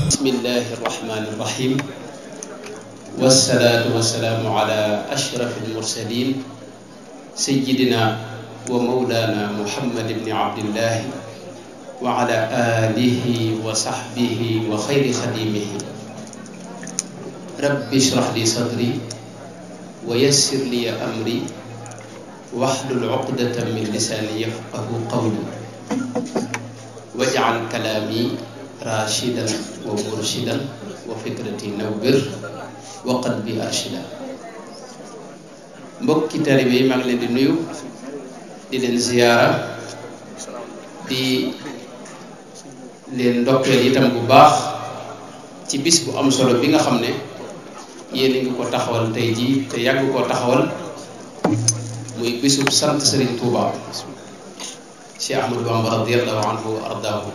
bismillahi rahmani rahim wassalatu wassalamu ala ashrafil mursalin sayyidina wa mawlana muhammad ibn abdillah wa ala alihi wa sahbihi wa khayri khadimihi rabbi shrah li sadri wa yassir li amri wahlul uqdatan min lisani yafqahu qawli waj'al kalami rashidan wa murshidan wa fikrati nawwir wa qalbi arshida. Mbokki taalibe yi maa ngi leen di nuyu di leen ziyaara di leen ndokkeel itam bu baax ci bis bu am solo bi nga xam ne yéen a ngi ko taxawal tey jii te yàgg koo taxawal muy bisub sant Serigne Touba Cheikh Ahmadou Bamba radiyallahu anhu wa ardaahu.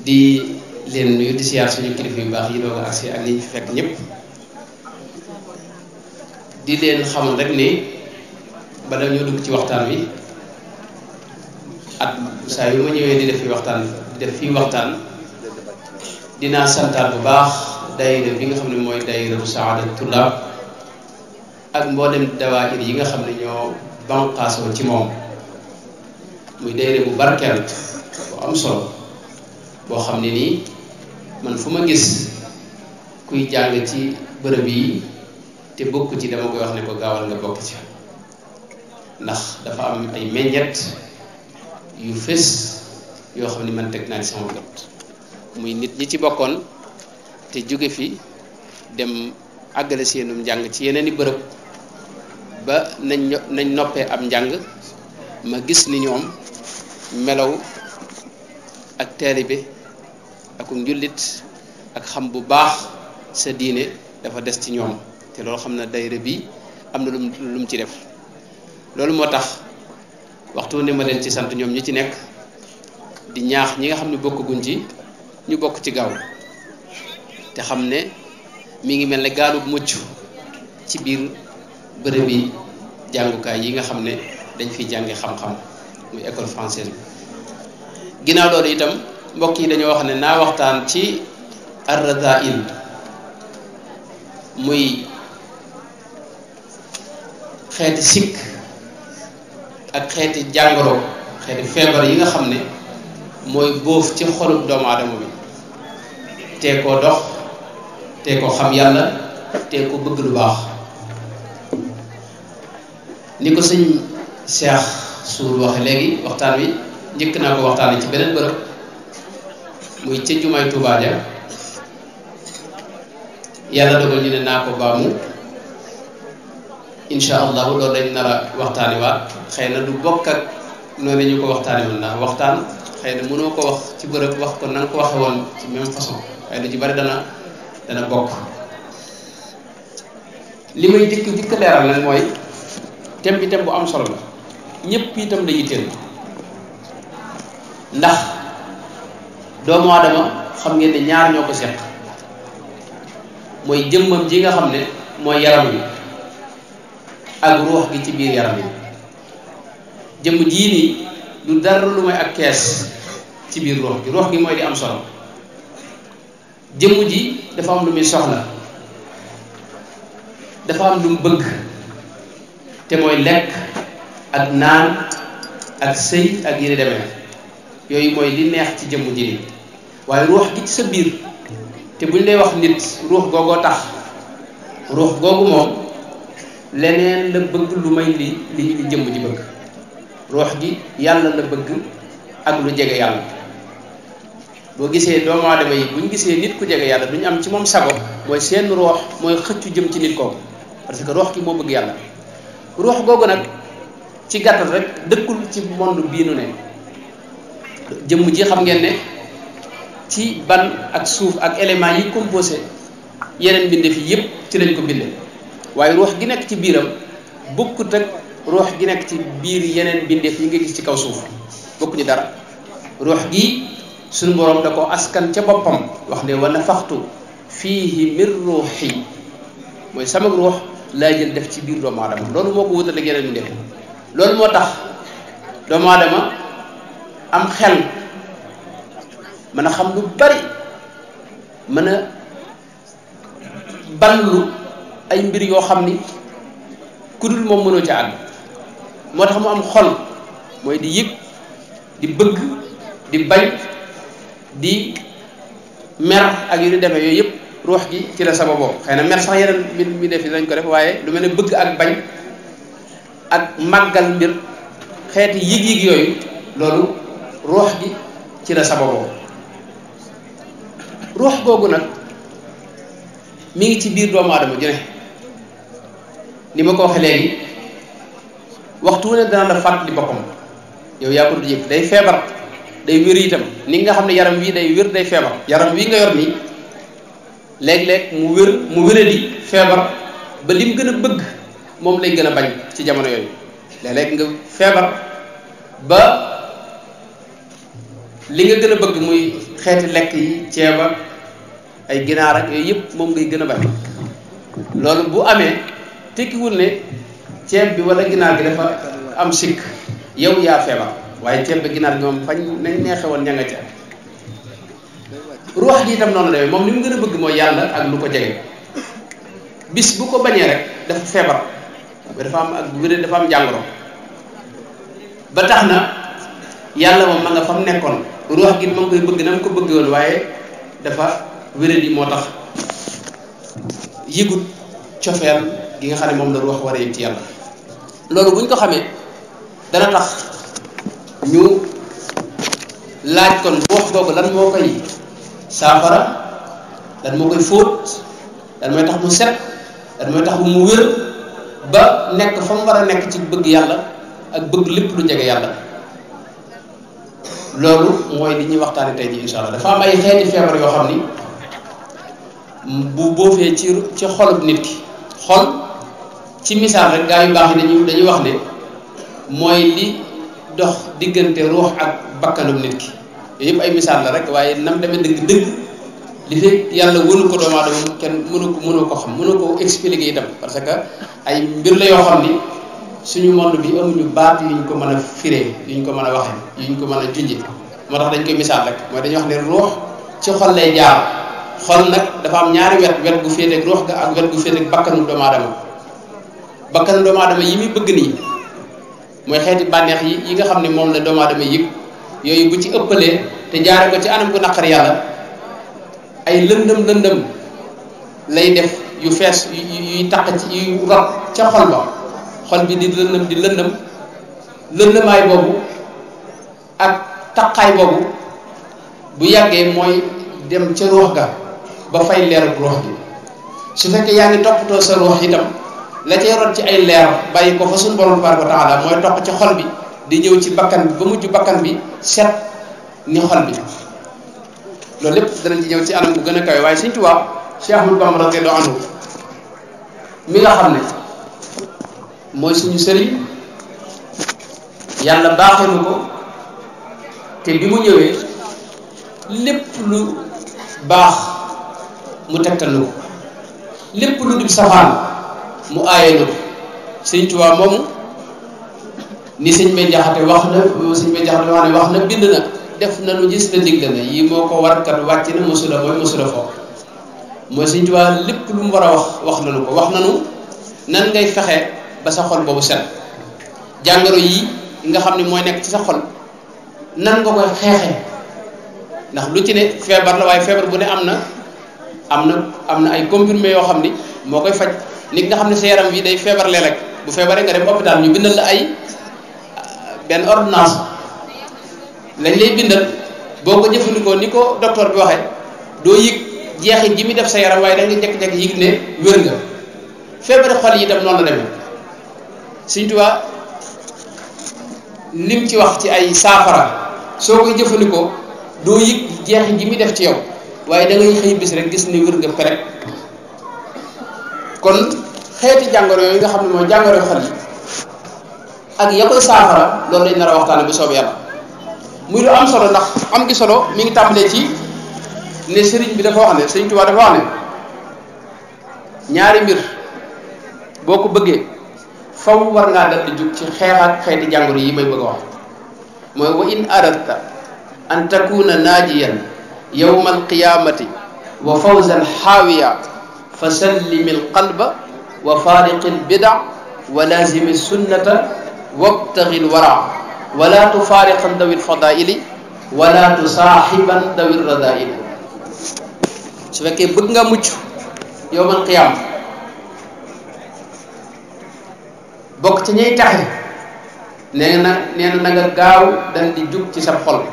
di leen nuyu di siyaar suñu kilifa yu baax yi doog a agsi ak ñi fi fekk ñëpp di leen xamal rek ni bala ñoo dugg ci waxtaan wi at saa yu ma ñëwee di def fii waxtaan dinaa santaat bu baax daayira bi nga xam ne mooy daayira bu Saadatu Tullaab ak mboolem dawaayir yi nga xam ne ñoo banqaasoo ci moom muy daayira bu barkeel bu am solo boo xam ne nii man fu ma gis kuy jàng ci bërëb yi te bokk ci dama koy wax ne ko gaawal nga bokk ci ndax dafa am ay meññet yu fés yoo xam ne man teg naa ci sama bët muy nit ñi ci bokkoon te jóge fi dem àggale seenum njàng ci yeneen i bërëb ba nañ noppee am njàng ma gis ni ñoom melaw ak taalibe ak njullit ak xam bu baax sa diine dafa des ci ñoom te loolu xam na daayira bi am na lu mu ci def loolu moo tax waxtu ne ma leen ci sant ñoom ñi ci nekk di ñaax ñi nga xam ne bokkaguñ ci ñu bokk ci gaaw te xam ne mi ngi mel ne gaalu mucc ci biir bërëb yi jàngukaay yi nga xam ne dañ fiy jànge xam-xam muy école française bi. ginnaaw loolu itam mbokk yi dañoo wax ne naa waxtaan ci ar-rada'il muy xeeti sikk ak xeeti jàngoro xeeti feebar yi nga xam ne mooy bóof ci xolub doomu aadama bi tee koo dox tee koo xam yàlla tee ko bëgg lu baax ni ko sëñ Cheikh Sour waxe léegi waxtaan wi njëkk naa ko waxtaane ci beneen bërëb muy ca jumaay Tuubaa ja yàlla dogal ñu ne naa ko baamu insha allahu loolu dañ nar a waxtaani waat xëy na du bokk ak noonu ñu ko waxtaani woon ndax waxtaan xëy na mënoo ko wax ci bërëb wax ko na nga ko waxe woon ci même façon waaye lu ci bari dana bokk. li may jëkk leeral nag mooy thème bi thème bu am solo la ñëpp itam la yitteel ndax doomu aadama xam ngeen ne ñaar ñoo ko seq mooy jëmmam ji nga xam ne mooy yaram wi ak ruux gi ci biir yaram wi. jëmm jii nii du dara lu may ak kees ci biir ruux gi mooy di am solo. jëmm ji dafa am lu muy soxla dafa am lu mu bëgg te mooy lekk ak naan ak sëy ak yi ni demee yooyu mooy li neex ci jëmm ji nii waaye ruux gi ci sa biir te buñ lay wax nit ruux googoo tax ruux googu moom leneen la bëgg lu may li jëmm ji bëgg. ruux gi yàlla la bëgg ak lu jege yàlla. boo gisee doomu aadama yi buñ gisee nit ku jege yàlla duñ am ci moom sago mooy seen ruux mooy xëccu jëm ci nit kooku parce que ruux gi moo bëgg yàlla. ruux googu nag ci gàttal rek dëkkul ci monde bii nu ne jëmm ji xam ngeen ne ci ban ak suuf ak éléments yi composé yeneen mbindeef yi yépp ci lañ ko bindee waaye ruux gi nekk ci biiram bokkut ak ruux gi nekk ci biir yeneen mbindeef yi nga gis ci kaw suuf bokkuñu dara. ruux gi suñu boroom da ko askan ca boppam wax ne wa nafaxtu fiihi min ruuxi mooy sama ruux laa jël def ci biir doomu aadama loolu moo ko wutale yeneen def loolu moo tax doomu aadama am xel mën a xam lu bari mën a ballu ay mbir yoo xam ni ku dul moom mënoo ca àgg moo tax mu am xol mooy di yëg di bëgg di bañ di mer ak yu di demee yooyu yëpp ruux gi ci la sababoo xëy na mer sax yeneen mi def yi dañ ko def waaye lu mel ne bëgg ak bañ ak màggal mbir xeeti yëg-yëg yooyu loolu ruux gi ci la sababoo ruux googu nag mi ngi ci biir doomu aadama ju ne ni ma ko waxee léegi waxtu wu ne dana la fàttali boppam yow yaa ko du yëg day feebar day wér itam ni nga xam ne yaram wii day wér day feebar yaram wii nga yor nii léeg-léeg mu wéradi feebar ba lim gën a bëgg moom lay gën a bañ ci jamono yooyu léeg-léeg nga feebar ba li nga gën a bëgg muy xeeti lekk yi ceeb ak ay ginaar ak yooyu yëpp moom ngay gën a bañ loolu bu amee tekkiwul ne ceeb bi wala ginaar gi dafa am sikk yow yaa feebar waaye ceeb bi ginaar gi moom fañ nañ neexe woon ña nga ca ruux gi itam noonu la moom li mu gën a bëgg mooy yàlla ak lu ko jege bis bu ko bañee rek dafa feebar dafa am ak wéré dafa am jàngoro ba tax na yàlla moom ma nga fa mu nekkoon ruux gi ma ngi koy bëgg na mu ko bëgg woon waaye dafa wéré di moo tax yëgut cofeel gi nga xam ne moom la ruux war a yëg ci yàlla loolu bu ñu ko xamee dana tax ñu laaj kon ruux googu lan moo koy saafara lan moo koy fóot lan mooy tax mu set lan mooy tax mu wér ba nekk fa mu war a nekk ci bëgg yàlla ak bëgg lépp lu jege yàlla loolu mooy li ñuy waxtaane tey ji insha allah dafa am ay xeeti feebar yoo xam ni bu boofee ci xolub nit ki xol ci misaal rek gaa yu baax yi dañuy wax ne mooy li dox diggante ruux ak bakkanum nit ki yooyu yëpp ay misaal la rek waaye nam demee dëgg-dëgg li fekk yàlla wënu ko doomu aadama kenn mënu ko xam mënu ko expliquer itam parce que ay mbir la yoo xam ni suñu monde bi amuñu baat yuñ ko mën a firee yuñ ko mën a waxee yuñ ko mën a junje moo tax dañ koy misaal rek mooy dañuy wax ne ruux ci xol lay jaar xol nag dafa am ñaari wet gu féeteeg ruux ga ak wet gu féeteeg bakkanu doomu aadama bakkanu doomu aadama yi muy bëgg nii mooy xeeti bànneex yi nga xam ne moom la doomu aadama yëg yooyu bu ci ëppalee te jaare ko ci anam gu naqar yàlla ay lëndëm lay def yu fees yuy taq ci yu rot ca xol ba xol bi di lëndëmaay boobu ak taqaay boobu bu yàggee mooy dem ca ruux ga ba fay leeru ruux gi su fekkee yaa ngi toppatoo sa ruux itam la cay rot ci ay leer bàyyi ko fa suñu borom tabaaraka wa taala mooy topp ci xol bi di ñëw ci bakkan bi ba mujj bakkan bi set ni xol bi loolu lépp danañ ci ñëw ci anam bu gën a kawe waaye Sëñ Tuubaa Cheikh Ahmadou Bamba radiyallahu anhu mi nga xam ne mooy suñu sëriñ yàlla baaxeenu ko te bi mu ñëwee lépp lu baax mu tegtal na ko lépp lu dul safaan mu aaye na ko Sëñ Tuubaa moomu ni sëñ Bay Jaxate wax na bind na def na lu gis na digle na yi moo ko warkat wàcc na mosula foog mooy Sëñ Tuubaa lépp lu mu war a wax nanu ko wax nanu nan ngay fexe ba sa xol boobu set jàngoro yi nga xam ne mooy nekk ci sa xol nan nga koy xeexe ndax lu ci ne feebar la waaye feebar bu ne am na ay comprimés yoo xam ni moo koy faj nit nga xam ne sa yaram bi day feebar léeg-léeg bu feebaree nga dem hôpital ñu bindal la ay benn ordonnance lañ lay bindal boo ko jëfandikoo ni ko docteur bi waxee doo yëg jeexit ji muy def sa yaram waaye da nga jekki-jekki yëg ne wér nga feebari xol yi itam noonu la demee Sëñ Tuubaa lim ci wax ci ay saafara soo koy jëfandikoo doo yëg jeexit ji muy def ci yow waaye da ngay xëy bis rek gis ni wér nga pere kon xeeti jàngoro yooyu nga xam ne mooy jàngoro xol yi ak ya koy saafara loolu lañ nar a waxtaane bu soob yàlla muy lu am solo ndax am gi solo mi ngi tàmbalee ci ne sëriñ bi dafa wax ne Sëñ Tuubaa dafa wax ne ñaari mbir boo ko bëggee faw war ngaa dal di jug ci xeex ak xeeti jàngoro yi may bëgg a wax mooy wa in aradta an takuna naajiyan yawma alqiyamati wa fawzan xaawiya fa sallimi alqalba wa faariqi albida wa lazimi sunnata wabtaxi alwara wala tufaariqan dawi alfadaili wala tusaaxiban dawi alradaili. su fekkee bëgg nga mucc yawmal qiyaam bokk ci ñuy taxe nee na na nga gaaw dal di jug ci sa xol.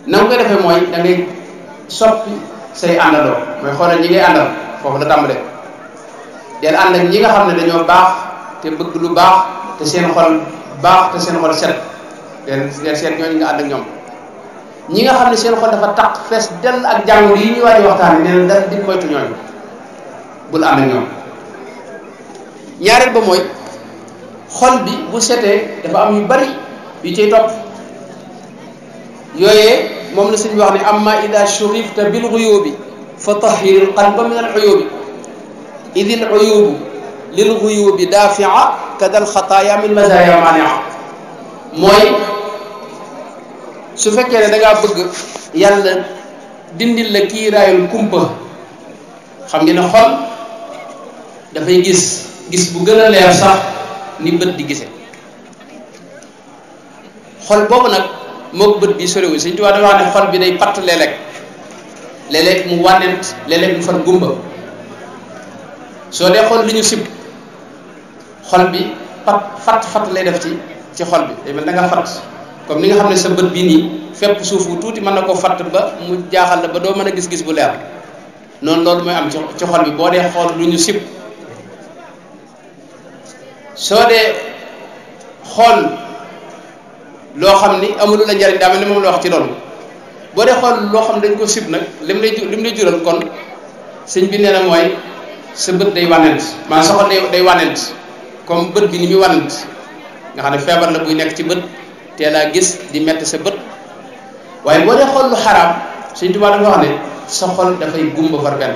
na nga koy defee mooy da ngay soppi say àndandoo mooy xoolal ñi ngay àndal foofu la tàmbalee del ànd ak ñi nga xam ne dañoo baax te bëgg lu baax te seen xol baax te seen xol set del seet ñooñu nga ànd ak ñoom. ñi nga xam ne seen xol dafa taq fees dell ak jàngoro yi ñuy waaj waxtaan nee na dara di moytu ñooñu bul ànd ak ñoom. ñaareel ba mooy xol bi bu setee dafa am yu bari yu ciy topp yooyee moom la suñu wax ne amma ida shurifta bil ghuyubi fa tahhir al qalba min al uyubi idh al uyubu lil ghuyubi dafi'a kada al khataya min mazaya mani'a. mooy su fekkee ne da ngaa bëgg yàlla dindil la kiiraayul kumpa xam ngeen ne xol dafay gis bu gën a leer sax ni bët di gise. xol boobu nag mook bët bi soriwul Sëñ Tuubaa dafa wax ne xol bi day patt léeg-léeg mu wànnent léeg-léeg mu far gumba. soo dee xool li ñu sib xol bi fatt lay def ci xol bi day mel da nga fatt comme ni nga xam ne sa bët bii nii fépp suuf wu tuuti mën na koo fatt ba mu jaaxal la ba doo mën a gis-gis bu leer noonu loolu mooy am ci xol bi boo dee xool lu ñu sib. soo dee xool loo xam ni amul la njariñ daa mel ni moom la wax ci loolu boo dee xool loo xam dañ ko sib nag lim lay jural kon sëñ bi nee na mooy sa bët day wànnent maanaam sa xol day wànnent comme bët bi ni muy wànnent nga xam ne feebar la buy nekk ci bët teel a gis di metti sa bët. waaye boo dee xool lu xaraam Sëñ Tuubaa dafa wax ne sa xol dafay gumba far benn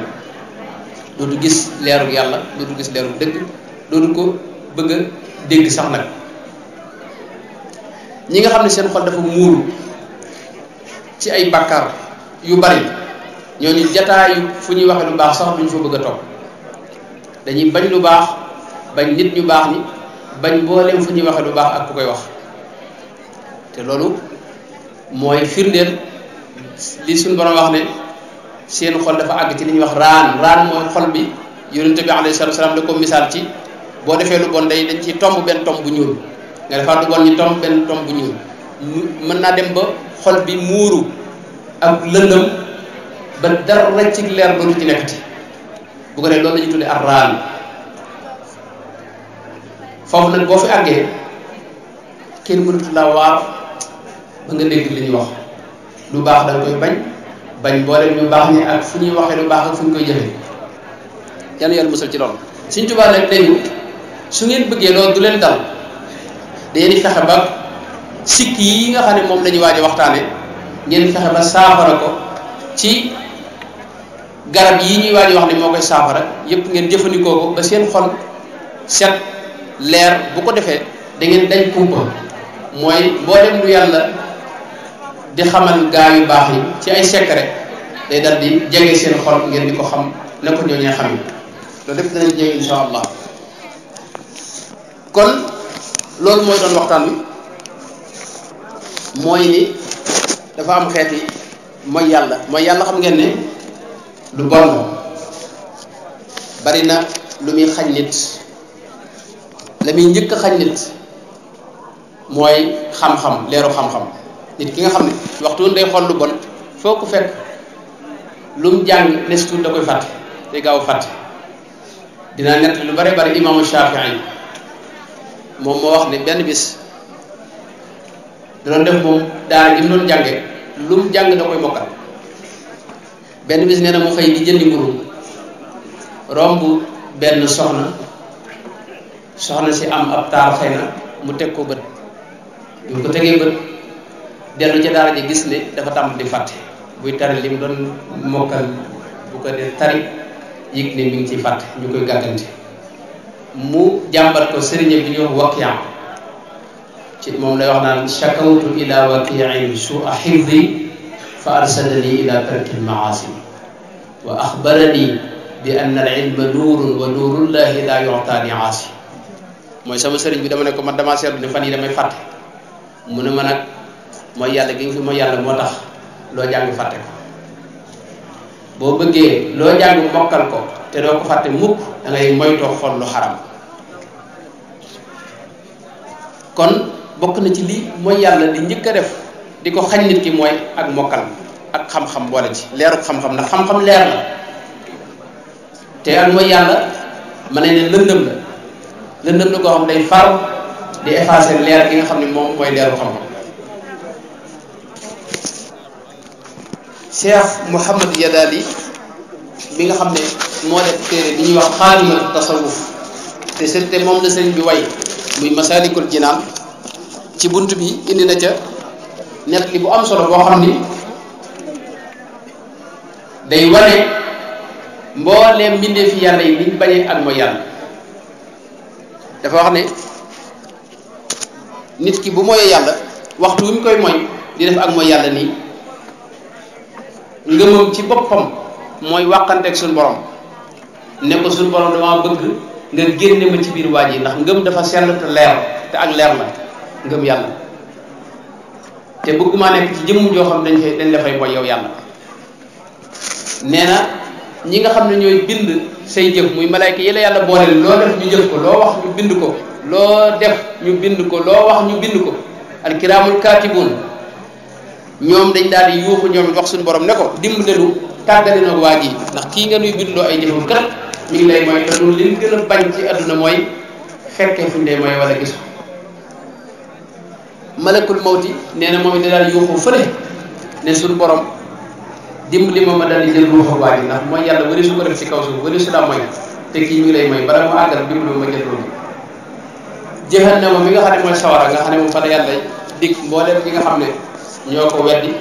dootu gis leeru yàlla dootu gis leeru dëgg dootu ko bëgg a dégg sax nag. ñi nga xam ne seen xol dafa muuru ci ay bàkkaar yu bari ñooñu jataayu fu ñuy waxe lu baax sax duñ fa bëgg a toog dañuy bañ lu baax bañ nit ñu baax ni bañ booleem fu ñuy waxe lu baax ak ku koy wax. te loolu mooy firndeel li suñu borom wax ne seen xol dafa àgg ci li ñuy wax raan mooy xol bi yonent bi alayhi salaatu salaam da ko misaal ci boo defee lu bon dañ ciy tomb benn tomb bu ñuul nga defaat lu bon ñu tomb benn tomb bu ñuul mën naa dem ba xol bi muuru ak lëndëm ba dara ci leer ba lu ci nekkati bu ko dee loolu la ñuy tuddee ak raan. foofu nag boo fi àggee kenn mënatu laa waar ba nga dégg li ñuy wax lu baax da nga koy bañ boole ñu baax ñi ak fu ñuy waxee lu baax ak fu ñu koy jëfee yàlla yàlla musal ci loolu. Sëñ Tuubaa nag dañu su ngeen bëggee loolu du leen dal dañuy fexe ba sikk yi nga xam ne moom la ñuy waaj a waxtaane ngeen fexe ba saafara ko ci garab yi ñuy waaj a wax ne moo koy saafara yépp ngeen jëfandikoo ko ba seen xol set leer. bu ko defee da ngeen dañ kumpa mooy mboolem lu yàlla di xamal gaa yu baax yi ci ay secret day dal di jege seen xol ngeen di ko xam na ko ñooñee xam yi loolu lépp danañ jege insha allah. kon loolu mooy doon waxtaan wi mooy ni dafa am xeeti mooy yàlla xam ngeen ne lu bon la bari na lu muy xañ nit. la muy njëkk a xañ nit mooy xam-xam leeru xam-xam nit ki nga xam ne waxtu woon day xool lu bon foo ko fekk lu mu jàng nes tuut da koy fàtte day gaaw a fàtte. dinaa nett lu bare bari imaamu Shaafi'i moom moo wax ne benn bis da doon def moom daara gi mu doon jànge lu mu jàng da koy mokkal. benn bis nee na mu xëy di jëndi mburu romb benn soxna si am ab taar xëy na mu teg ko bët bi mu ko tegee bët dellu ca daara ji gis ne dafa tàmm di fàtte buy tari li mu doon mokkal bu ko dee tari yëg ne mi ngi ciy fàtte ñu koy gàggante mu jàmbat ko sëriñ bi ñuy wax Wakiya ci moom lay wax naan shakawtu ila wakiin su'a hifdi fa arsadani ila tarki almaasi wa axbarani bi anna al ilma nuurun wa nuurullahi la yu'ta li aasi mooy sama sëriñ bi dama ne ko man damaa seetlu ne fan yi damay fàtte mu ne ma nag mooy yàlla gi nga fi mooy yàlla moo tax loo jàng fàtte ko boo bëggee loo jàng mokkal ko te doo ko fàtte mukk da ngay moytoo xool lu xaram kon bokk na ci lii mooy yàlla di njëkk a def di ko xañ nit ki mooy ak mokkal ak xam-xam boole ci leeru xam-xam ndax xam-xam leer la te ak mooy yàlla mën nañ ne lëndëm la koo xam day far di effacer leer gi nga xam ne moom mooy leeru xam-xam. Cheikh Mouhamad Yadali bi nga xam ne moo def téere bi ñuy wax xaalimatu tasawuf te moom la sëriñ bi way muy Masalikul Jinaan ci bunt bi indi na ca net li bu am solo boo xam ni day wane mbooleem mbindeefi yàlla yi niñ bañee ak mooy yàlla. dafa wax ne nit ki bu mooyee yàlla waxtu wi mu koy mooy di def ak mooy yàlla nii ngëmam ci boppam mooy wàqanteeg suñu borom ne ko suñu borom dama bëgg nga génne ma ci biir waaj yi ndax ngëm dafa sell te leer te ak leer la ngëm yàlla te bëgguma nekk ci jëmm joo xam dañ dafay mooy yow yàlla. nee na ñi nga xam ne ñooy bind say jëf muy malaayka yi la yàlla booleel loo def ñu jëf ko loo wax ñu bind ko loo def ñu bind ko loo wax ñu bind ko alkiraamul kaatibuun ñoom dañ daal di yuuxu ñoom it wax suñu borom ne ko dimbalelu tàggale na waa ji ndax kii nga nuy bindloo ay jëfam kat mi ngi lay mooy te loolu li ñu gën a bañ ci àdduna mooy fekkee fu ñu dee mooy wala gis malakul mawti nee na moom it daal yuuxu fële ne suñu borom dimbali ma daal di jël ruuxu waa ji ndax mooy yàlla wari su ko def ci kaw suuf wari su daa mooy te kii mi ngi lay mooy bala mu àggal dimbali ma jël ruuxu jahannama mi nga xam ne mooy sawara nga xam ne moom fa la yàlla dig mbooleem ñi nga xam ne ñoo ko weddi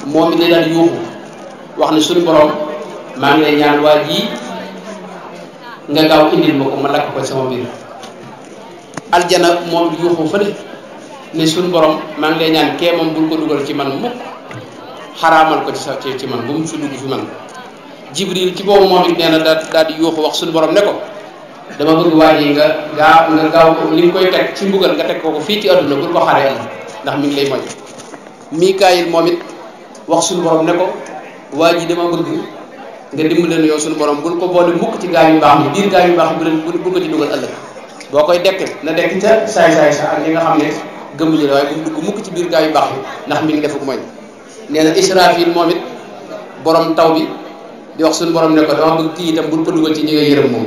moom it daal yuuxu wax ne suñu borom maa ngi lay ñaan waa ji nga gaaw indil ma ko ma lakk ko sama biir. aljana moom yuuxu fële ne suñu borom maa ngi lay ñaan kee moom bul ko dugal ci man mukk xaraamal ko ci man bu mu fi dugg fi man. jibril ci boobu moom it nee na daal di yuuxu wax suñu borom ne ko dama bëgg waa ji nga gaaw ko li nga koy teg ci mbugal nga teg ko fii ci àdduna bul ko xaree am ndax mi ngi lay moy. Mikaayil moom it wax suñu borom ne ko waa ji dama bëgg nga dimbaleen yow suñu borom bul ko boole mukk ci gaa yu baax yi biir gaa yu baax yi bul ko ci dugal ëllëg boo koy dekk na dekk ca saay-saay sa ak ñi nga xam ne gëmuñu la waaye bu dugg mukk ci biir gaa yu baax yi ndax mi ngi defuk mooy. nee na Israfil moom it borom taw bi di wax suñu borom ne ko dama bëgg kii itam bul ko dugal ci ñi nga yërëm moom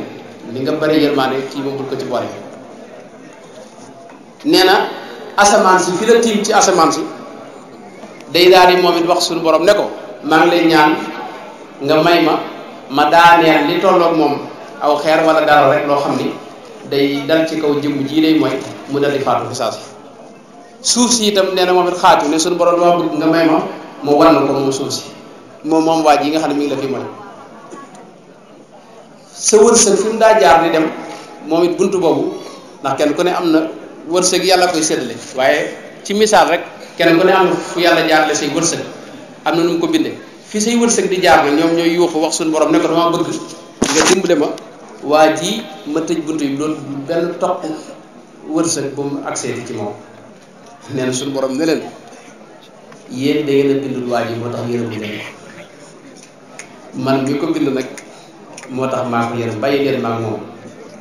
li nga bari yërmaande kii moom bul ko ci boole. nee na asamaan si fi la tiim ci asamaan si day daal di moom it wax suñu borom ne ko maa ngi lay ñaan nga may ma daaneel li tolloog moom aw xeer wala dara rek loo xam ni day dal ci kaw jëmm jii lay mooy mu dal di faatu fi saasi. suuf si itam nee na moom it xaatu ne suñu borom dama bëgg nga may ma mu wan ko moom suuf si moom waa ji nga xam ne mi ngi la fi mooy. sa wërsëg fi mu daa jaar di dem moom it buntu boobu ndax kenn ku ne am na wërsëg yàlla koy séddale waaye ci misaal rek kenn ku ne am na fu yàlla jaarale say wërsëg am na nu mu ko bindee fi say wërsëg di jaar na ñoom ñooy yuuxu wax suñu borom ne ko dama bëgg nga dimbale ma waa ji ma tëj buntu yi doon benn toq wërsëg bu mu accès ci moom. nee na suñu borom ne leen yéen da ngeen a bindul waa ji moo tax yërëm leen man mi ko bind nag moo tax maa ko yërëm bàyyi leen maa moom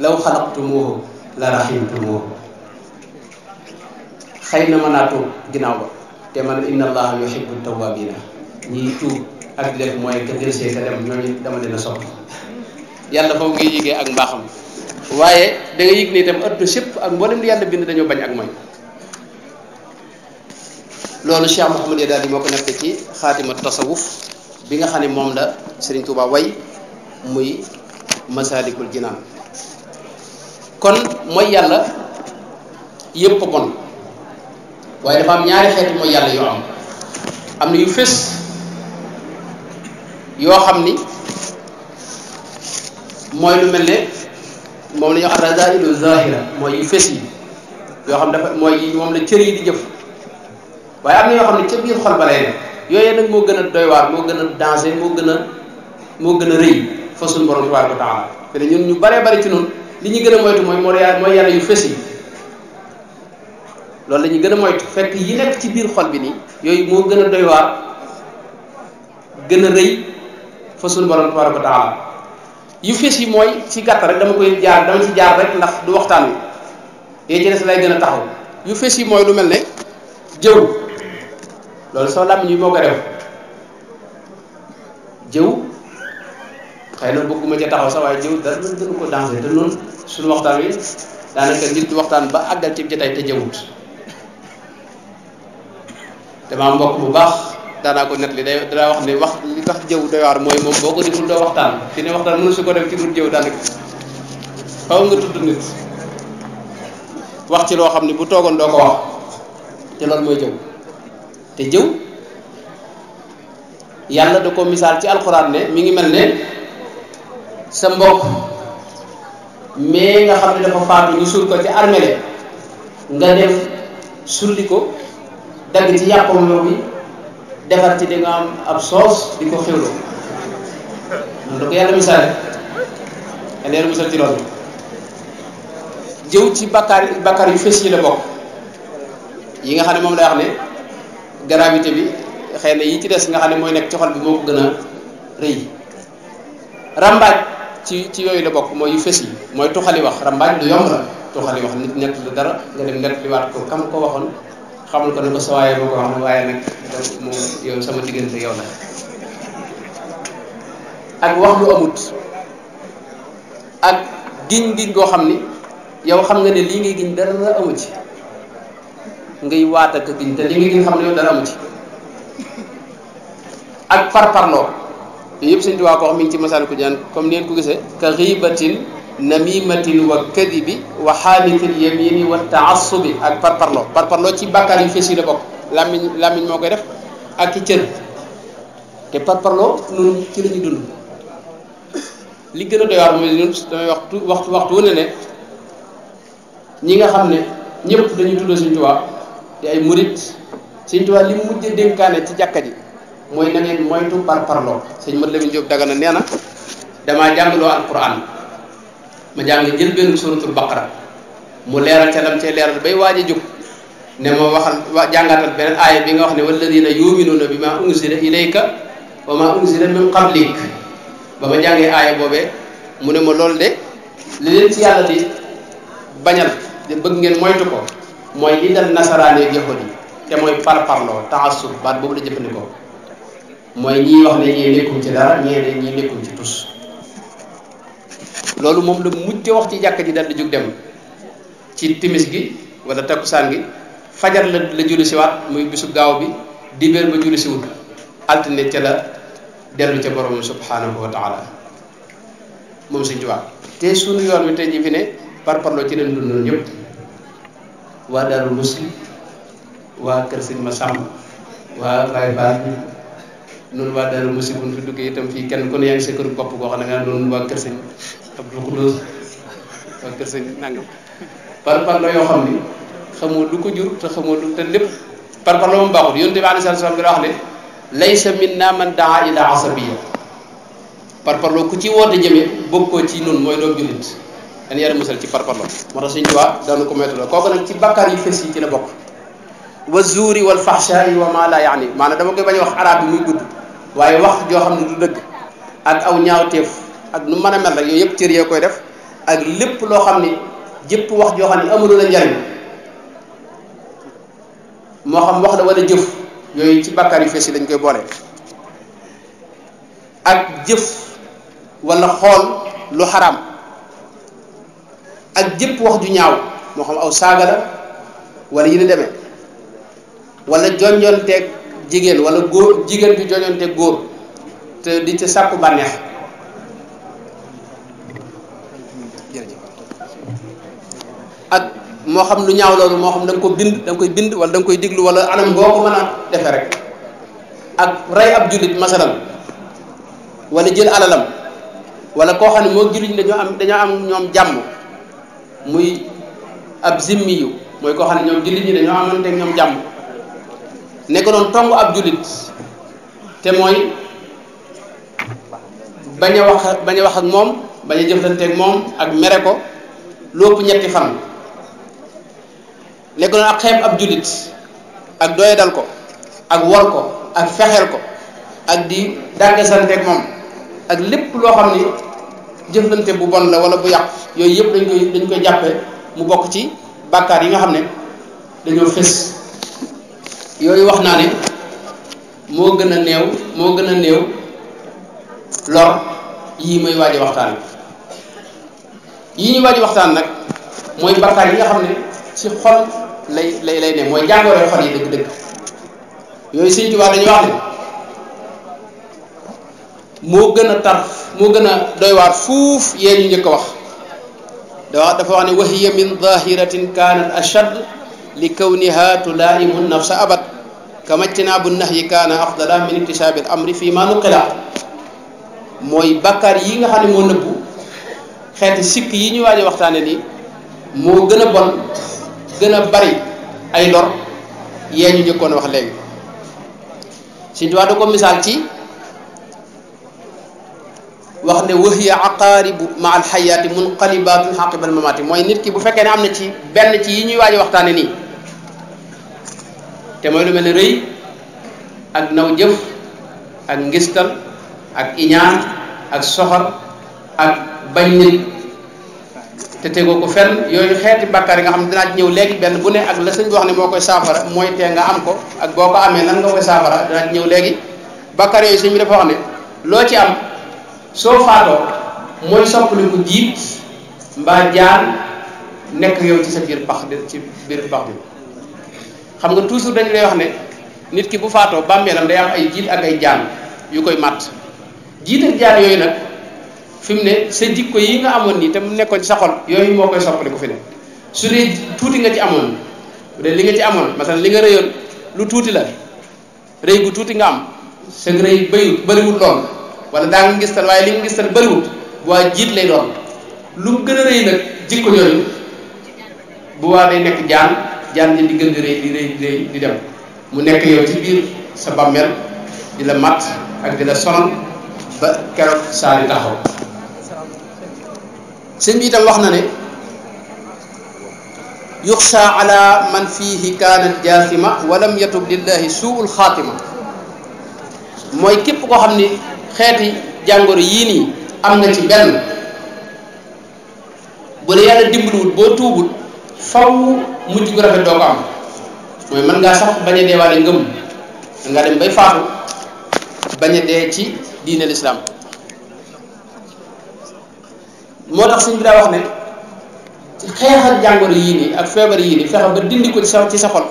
law xalaqtumuuhu la rahimtumuuhu xëy na ma naa tuub ginnaaw ba te man inna allaha yuhibbu tawwabina ñiy tuub ak di def mooy ka delsee ka dem ñooñu dama leen a sopp yàlla foofu ngay yëgee ak mbaaxam waaye da nga yëg ne itam ëpp sépp ak mboolem di yàlla bind dañoo bañ ak mooy. loolu Cheikh Mouhamad Yadali moo ko nekk ci xaatima tasawuf bi nga xam ne moom la Serigne Touba way muy Masalikul Jinaan. kon mooy yàlla yëpp bon waaye dafa am ñaari xeeti mooy yàlla yoo am na yu fés yoo xam ni mooy lu mel ne moom la ñuy wax ar-razailu zahira mooy yu fes yi yoo xam dafa mooy moom la cër yi di jëf waaye am na yoo xam ne ca biir xol ba lay ne yooyu nag moo gën a doy waar moo gën a danger moo gën a rëy fa suñu borom tabaaraka wa taala te ñun ñu baree bari ci noonu li ñu gën a moytu mooy yàlla yu fes yi loolu la ñuy gën a moytu fekk yi nekk ci biir xol bi nii yooyu moo gën a doy waar gën a rëy fa suñu borom tabaaraka wa taala yu fes yi mooy ci gàtt rek dama ci jaar rek ndax du waxtaan wi yee ci des lay gën a taxaw yu fes yi mooy lu mel ne jëw loolu soo làmmiñ yi moo ko def jëw xëy na bëgguma ca taxaw sax waaye jëw dara mën gënu ko danger te noonu suñu waxtaan wi daanaka nit di waxtaan ba àggal ci jotaay te jëwut dama mbokk bu baax daanaa ko net li danaa wax ne wax li tax jëw doy waar mooy moom boo ko deful doo waxtaan fi ne waxtaan mënu su ko def ci dul jëw daanaka xaw nga tudd nit wax ci loo xam ne bu toogoon doo ko wax te loolu mooy jëw te jëw yàlla da ko misaal ci alxuraan ne mi ngi mel ne sa mbokk mais nga xam ne dafa faatu ñu suul ko ci armée nga dem sulli ko dagg ci yàppam yow bi defar ci di nga am ab soos di ko xewloo noonu da ko yàlla misaale yàlla misaal ci loolu jëw ci bakkaar yu fes yi la bokk yi nga xam ne moom lay wax ne gravité bi xëy na yi ci des nga xam ne mooy nekk ci xol bi moo ko gën a rëy rambaaj ci yooyu la bokk mooy yu fes yi mooy tuxali wax rambaaj lu yomb la tuxali wax nit ñett lu dara nga dem nett li waat ko kam ko waxoon xamul ko ne ko sa waaye boo ko wax ne waaye nag moom yow sama diggante yow la ak wax lu amut ak giñ goo xam ni yow xam nga ne lii ngay giñ dara amu ci ngay waat ak giñ te lii ngay giñ xam ne yow dara amu ci ak parparloo yooyu yëpp Sëñ Tuubaa ko wax mi ngi ci Masaalikul Jinaan comme ni ngeen ko gisee ka ghibatin namimatin wa kadibi wa xaalitil yamini wa taassubi ak parparloo ci bàkkaar yu fees yi la bokk làmmiñ moo koy def ak ci cër te parparloo noonu ci la ñuy dund li gën a doy waar mooy ñun damay waxtu wu ne ñi nga xam ne ñëpp dañuy tudd Sëñ Tuubaa di ay murit Sëñ Tuubaa li mu mujj dénkaane ci jàkka ji mooy na ngeen moytu parparloo sëñ Mat Lamin Jóob Dagana nee na damaa jàngaloo alquran ma jàng jël benn suratul baqara mu leeral ca lam cee leeral bay waaj a jóg ne ma waxal jàngatal beneen aaya bi nga wax ne walladina yuminuuna bi ma unzila ilayka wa ma unzila min qablik ba ma jàngee aaya boobee mu ne ma loolu de li leen ci yàlla di bañal de bëgg ngeen moytu ko mooy li dal nasaraanee yahud yi te mooy parparloo taassub baat boobu la jëfandikoo mooy ñii wax ne ñii nekkuñ ci dara ñii ne ñii nekkuñ ci tus loolu moom la mujj wax ci jàkka ji dal di jóg dem ci timis gi wala takkusaan gi fajar la julli si waat muy bisu gaaw bi dibéer ba julli si wut altine ca la dellu ca borom subhanahu wa taala moom Sëñ Tuubaa te suñu yoon wi tey ji fi ne parparloo ci leen dundoon ñëpp waa Daaru Muslim waa kër Sëñ Masamba waa Baay Baal noonu waa Daaru Muslim bu ñu fi duggee itam fii kenn ku ne yaa ngi sa këru bopp goo xam ne nga noonu waa kër Sëñ Abdou Khoudoss waa kër Sëñ nangam parparloo yoo xam ni xamoo du ko jur te xamoo du te lépp parparloo moom baaxul yonent bi alayhi salaam bi la wax ne laysa minna man daa ila asabiyya parparloo ku ci woote jëmee bokkoo ci noonu mooy doom jullit dañu yara musal ci parparloo moo tax Sëñ Tuubaa daanu ko moytu la kooku nag ci bakkaar yu fes yi ci la bokk wa zuuri wal fahshaa'i wa ma la yaani maanaam dama koy bañ a wax arab bi muy gudd waaye wax joo xam ne du dëgg ak aw ñaawteef ak nu mën a mel rek yooyu yëpp cër yee koy def ak lépp loo xam ni jëpp wax joo xam ne amul la njariñ moo xam wax la wala jëf yooyu ci bàkkaar yu fees yi lañ koy boole ak jëf wala xool lu xaraam ak jëpp wax ju ñaaw moo xam aw saaga la wala yi ni demee wala jonjonteeg jigéen wala góor jigéen bi jonjonteeg góor te di ca sàkku bànneex ak moo xam lu ñaaw loolu moo xam da nga ko bind da nga koy bind wala da nga koy diglu wala anam boo ko mën a defee rek ak rey ab jullit masalan wala jël alalam wala koo xam ne moo jullit ñi dañoo am ñoom jàmm muy ab zimmi yu mooy koo xam ne ñoom jullit ñi dañoo amante ak ñoom jàmm nekk doon tong ab jullit te mooy bañ a wax ak moom bañ a jëflanteeg moom ak mere ko lu ëpp ñetti fan nekk doon ak xeeb ab jullit ak doyadal ko ak wor ko ak fexeel ko ak di dàggasanteeg moom ak lépp loo xam ni jëflante bu bon la wala bu yàq yooyu yëpp dañ koy jàppe mu bokk ci bàkkaar yi nga xam ne dañoo fës yooyu wax naa ne moo gën a néew lor yii may waaji waxtaan yii ñuy waaji waxtaan nag mooy bàkkaar yi nga xam ne ci xol lay ne mooy jàngoro xol yi dëgg-dëgg yooyu Sëñ Tuubaa dañuy wax ne moo gën a tar moo gën a doy waar fuuf yee ñu njëkk a wax dafa wax ne wa hiya min zahiratin kanat ashad li kawniha tulaimu nafsa abad kama ijtinaabu nahyi kaana afdala min iktisaabi al amri fii ma nuqila mooy bàkkaar yi nga xam ne moo nëbbu xeeti sikk yi ñu waaj a waxtaane nii moo gën a bon gën a bari ay lor yee ñu njëkkoon wax léegi Sëñ Tuubaa da ko misaal ci wax ne wahiya aqaaribu ma alxayaati munqalibatun xaqibal mamaati mooy nit ki bu fekkee ne am na ci benn ci yi ñuy waaj a waxtaane nii te mooy lu mel ne rëy ak naw jëf ak ngistal ak iñaan ak soxor ak bañ nit te tegoo ko fenn yooyu xeeti bàkkaar yi nga xam ne dinaa ci ñëw léegi benn bu ne ak la sëñ bi wax ne moo koy saafara mooy tee nga am ko ak boo ko amee nan nga koy saafara dinaa ci ñëw léegi bàkkaar yooyu sëñ bi dafa wax ne loo ci am soo faatoo mooy soppaliku jiit mbaa jaan nekk yow ci sa biir pax bi xam nga toujours dañu lay wax ne nit ki bu faatoo bàmmeelam day am ay jiit ak ay jaan yu koy màtt jiit ak jaan yooyu nag fi mu ne sa jikko yi nga amoon nii te mu nekkoon ci sa xol yooyu moo koy soppaliku fi ne su dee tuuti nga ci amoon bu dee li nga ci amoon masalan li nga rëyoon lu tuuti la rëy bu tuuti nga am sa rëy bëriwul lool wala daa nga ngistal waaye li nga ngistal bëriwut bu waa jiit lay doon lu mu gën a rëy nag jikko yooyu bu waa day nekk jaan ji di gën di rëy di dem mu nekk yow ci biir sa bàmmeel di la mat ak di la sonal ba keroog saa di taxaw sëñ bi itam wax na ne yuxsha ala man fiihi kaanat jaasima walam yatub lillahi suul xaatima mooy képp koo xam ni xeeti jàngoro yii nii am nga ci benn bu la yàlla dimbaliwut boo tuubut faw mujj gu rafet doo ko am mooy mën ngaa sax bañ a deewaale ngëm nga dem bay faatu bañ a dee ci diine lislaam moo tax suñ bi daa wax ne ci xeexal jàngoro yii nii ak feebar yii nii fexe ba dindi ko ci sa xol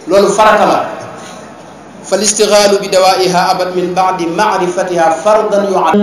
loolu farata la fal istigaalu bi dawaiha abad min baadi maarifatiha fardan yuad